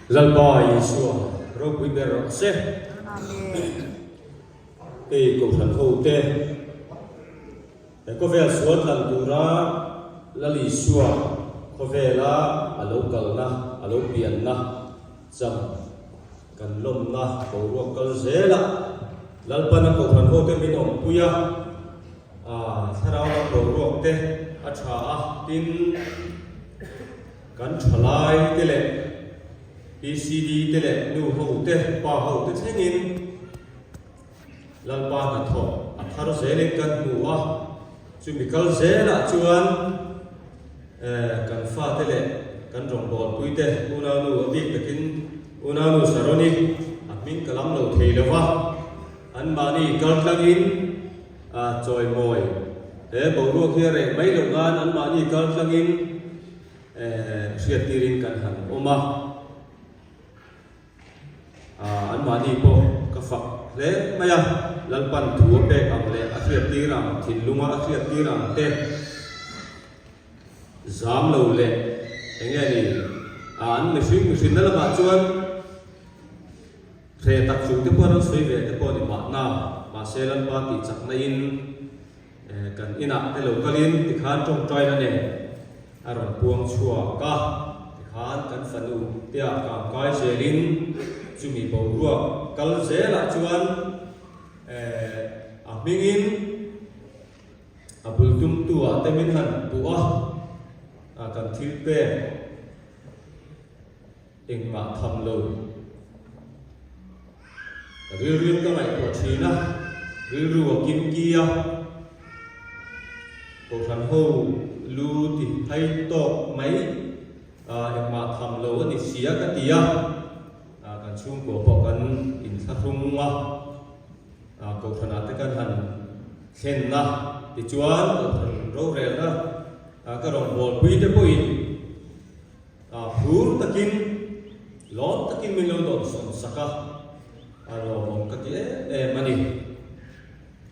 Lalpa Isua ropui ber rawh se. Amen. Hei Kohhran ho te, he khawvel sual tlan tura Lal Isua khawvela a lo kalna, a lo pianna cham kan lawmna boruak kal zela Lalpana Kohhran ho te min awmpui a, thlarau lam boruak te a tha a, tin, Kan thalai te leh PCD te leh nu ho te, pa ho te thlengin Lalpa hnathawh a thar zelin kan hmu a, chumi kal zelah chuan kan fate leh kan rawngbawlpui te unaunu a bik takin unaunu Saroni a hming ka lam lo thei lo va, anmahni kal tlangin chawimawi he boruak hi a reh mai loh nan anmahni kal tlangin Hriattirin kan han awm a, anmahni pawh ka fak hle mai a, Lalpan thu a pek ang leh a hriattir ang, thinlunga a hriattir ang te zam lo leh eng nge ni, an mihring mihrinna lamah chuan hreh tak chung te pawh an rawn sawi ve te pawh a ni mahna, mahse Lalpa tih chakna in Kan inah te lo kalin tikhan tawngtaina nen a rawn puang chhuak a, tikhan kan fanu tea kangkai zelin chumi boruak kal zelah chuan a hmingin a bul tumtu ah te min han puh a, kan thil pek Engmah tham lo. Ka rilruin ka ngaihtuah thin a, rilru a kim ki a, Kohhran ho lu ti phai tawk mai engmah tham lo a ni sia ka ti a, kan chhungkua pawh kan inthlahrung a, Kohhranah te kan han thlen a, tichuan Kohhran rorelna ka rawngbawlpui te pawhin, Phur takin, lawm takin min lo dawnsawn sak a, a lawmawm ka ti em em a ni.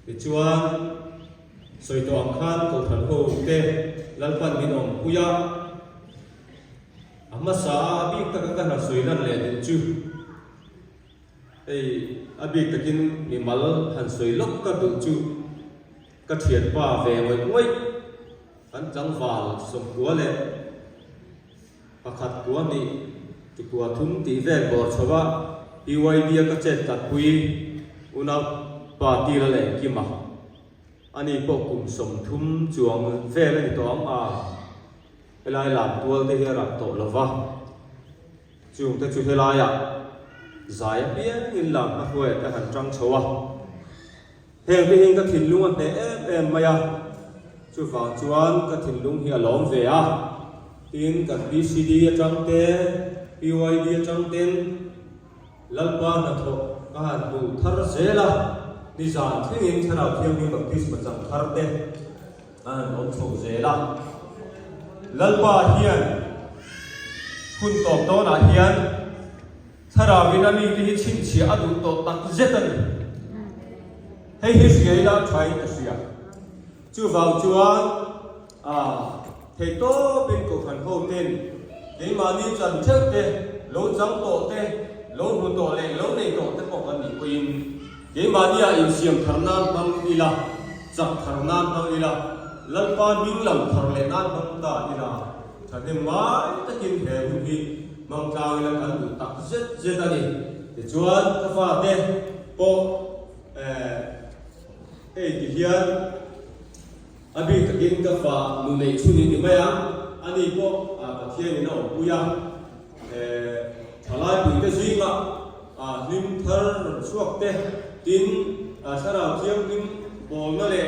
Tichuan, sawi tawh ang khan Kohhran ho te Lalpan min awmpui a, a hmasa a a bik taka ka hna sawi lan leh duh chu hei a bik takin mimal han sawi lawk ka duh chu ka thianpa ve ngawih ngawih Kan tlangval 90 leh pakhat kua nih tikua thum tih vel bawr chho a, PYD a ka chet tlatpui unau pa Tira leh Kima. Ani pawh kum 30 chuang vel a ni tawh ang a, helai lamtual te hi a rak tawh lo va, chung te chu helaiah zai apiangin lam hmahruaiah te han tang chho a. Heng te hian ka thinlung a hneh em em mai a, chuvang chuan ka thinlung hi a lawm ve a. Tin, kan PCD atang te, PYD atang ten Lalpa hnathawh ka han hmu thar zel a, nizan thlengin Thlarau Thianghlim Baptisma chang thar te an han awm chho zel a. Lalpa hian hun tawp dawnah hian Thlarauin a mite hi chhinchhiah a duh tawh tak zet a ni. Hei hi hria ila thain ka hria. Chuvang chuan a thei tawpin Kohhran hoten keimahni chan theuh te, lo chang tawh te, lo hmu tawh leh lo nei tawh te pawh kan nih pawhin keimahnia insiam thar nan hmang ila, chak thar nan hmang ila, Lalpa hming lam thar leh nan hmang ta ila. Thahnem ngai takin he hun hi hmang tlang ila kan duh tak zet zet a ni. Tichuan ka fate pawh eh hei ti hian a bik takin ka fa nu neih chhun i ti mai ang, ani pawh Pathianin a awmpui a, eh thalai puite zingah hlim thar rawn chhuak te, tin thlarau thianghlim bawlna leh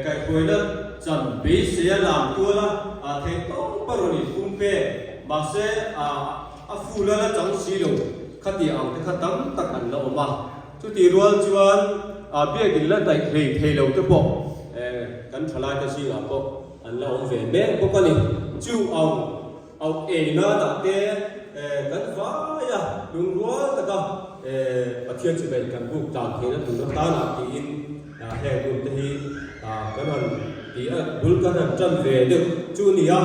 Kaihhruaina chan beisei a lam tual a, theih tawp a rawn inpum pek. Mahse, a full a la chang si lo khati ang te kha tam tak an la awm a. Chutih rual chuan biakin la daih hlei thei lo te pawh kan thalaite zingah pawh an la awm ve mek bawk a ni. Chu au Auh ei nanah te kan vai a, lungrual taka Pathian chibai kan buk tlan theihna tur atanah tiin heng hun te hi kan han ti a, bul kan han tan ve deuh chu a ni a.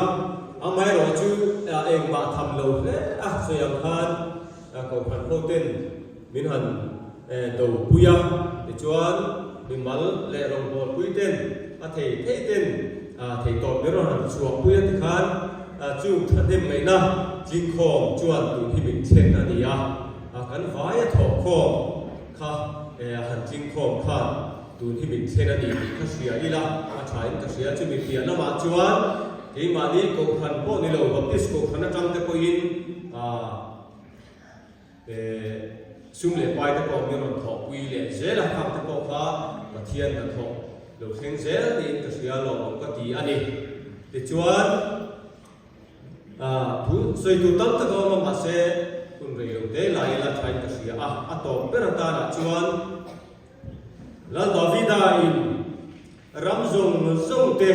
Amaherawhchu engmah tham lo hle a sawi ang khan Kohhran hoten min han do pui a, tichuan mimal leh rawngbawlpui ten a thei thei ten thei tawp ber rawn han chhuah pui a tikhan chung thahnem ngaihna tlingkhawm chuan tun hi min thlen a ni a, kan vaia thawhkhawm kha han tlingkhawm khan tun hi min thlen a ni tih kha hria ila a thain ka hria. Chumi piah lamah chuan keimahni Kohhran pawh ni lo Baptist Kohhran atang te pawhin Sum leh pai te pawh min rawn thawhpui leh zel a, khang te pawh kha Pathian hnathawh lo thleng zel niin ka hria lawmawm ka ti a ni. Tichuan, thu sawi tur tam tak a awm a, mahse hun rei lo te lai ila thain ka hria a, a tawp ber atanah chuan Lal Davida in ram zawng zawng te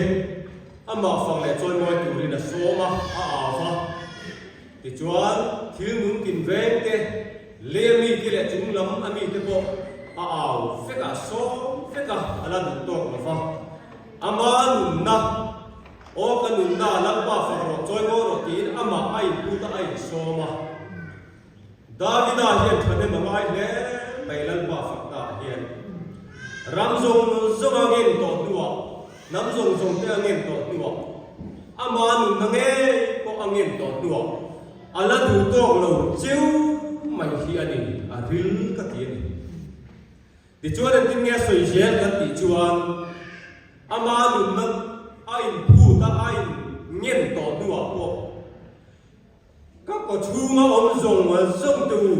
amah fang leh chawimawi turin a sawm a, a au a. Tichuan, thil nung tin veng te, lei a mite leh chung lam a mite pawh a au vek a, sawm vek a, a la duh tawk lo va. Ama nunna, Aw ka nunna, Lalpa fak rawh, chawimawi rawh tiin amah a input a, a insawm a. Davida hian thahnem a ngai hle mai Lalpa fakna ah hian. Ram zawng zawng a ngen tawh hnuah, hnam zawng zawng te a ngen tawh hnuah, ama nunna ngei pawh a ngen tawh hnuah a la duh tawk lo cheu mai hi a ni, a ril ka ti a ni. Tichuan engtin nge a sawi zel kan tih chuan ama nunna a inphut a, a in ngen tawh hnuah pawh, Ka kawchhunga awm zawng zawng te u,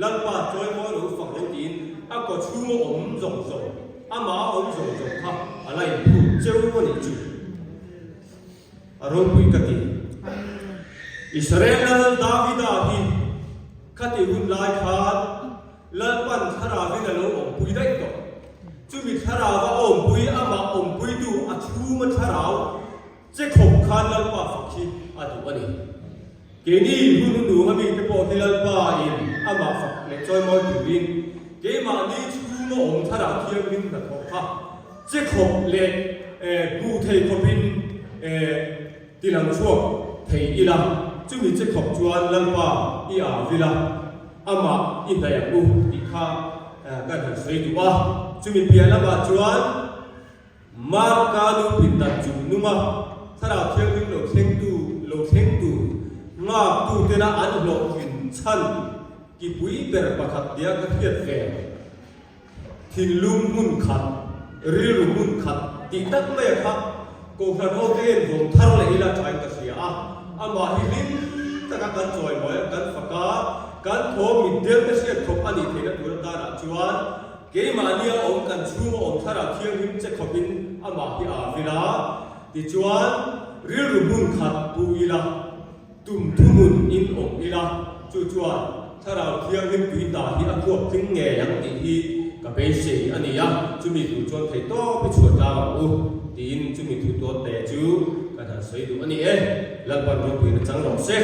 Lalpa chawimawi lo fak lo tiin a kawchhunga awm zawng zawng, amah a awm zawng zawng kha a la inphut cheu a nih chu. A ropui ka ti. Israel Lal Davida hi khati hun lai khan Lalpan thlarauin a lo awmpui daih tawh. Chumi thlarau a awmpui, amah awmpuitu a chhunga thlarau, Che khawp khan Lalpa fak hi a duh a ni. Keini hun hun nung a mite pawh hi Lalpa in amah fak leh chawimawi turin keimahni chhunga awm thlarau thianghlim hnathawh kha che khawp leh hmuh thei khawpin tilang chhuak thei ila, chumi che khawp chuan Lalpa i au ila amah i hnaih ang u tih kha kan han sawi duh a. Chumi piah lamah chuan. Marka nu pindan chung nunga Thlarau Thianghlim lo thlengtu lo thleng tur nghaktu tena an hlawhtlin chhan kipui ber pakhat nia ka hriat ve. Thinlung hmun khat, rilru hmun khat tih tak mai a kha Kohhran ho te hian vawm thar leh ila thain ka hria a, amah hi hlim taka kan chawimawi a, kan fak a, kan thawm mitdel te hriat khawp a nih theihna tur atanah chuan Keimahni a awm kan chhung a awm thlarau thianghlim che khawpin amah hi aa vil a, tichuan rilru hmun khat pu ila, tum thuhmun in awm ila, chu chuan thlarau thianghlim tui hna hi a khuap tling ngei ang tih hi ka beisei a ni a, chumi tur chuan thei tawp i chhuah tlang ang u tiin chumi thu tuatte chu kan han sawi duh a ni e, Lalpan ropuina chang rawh se.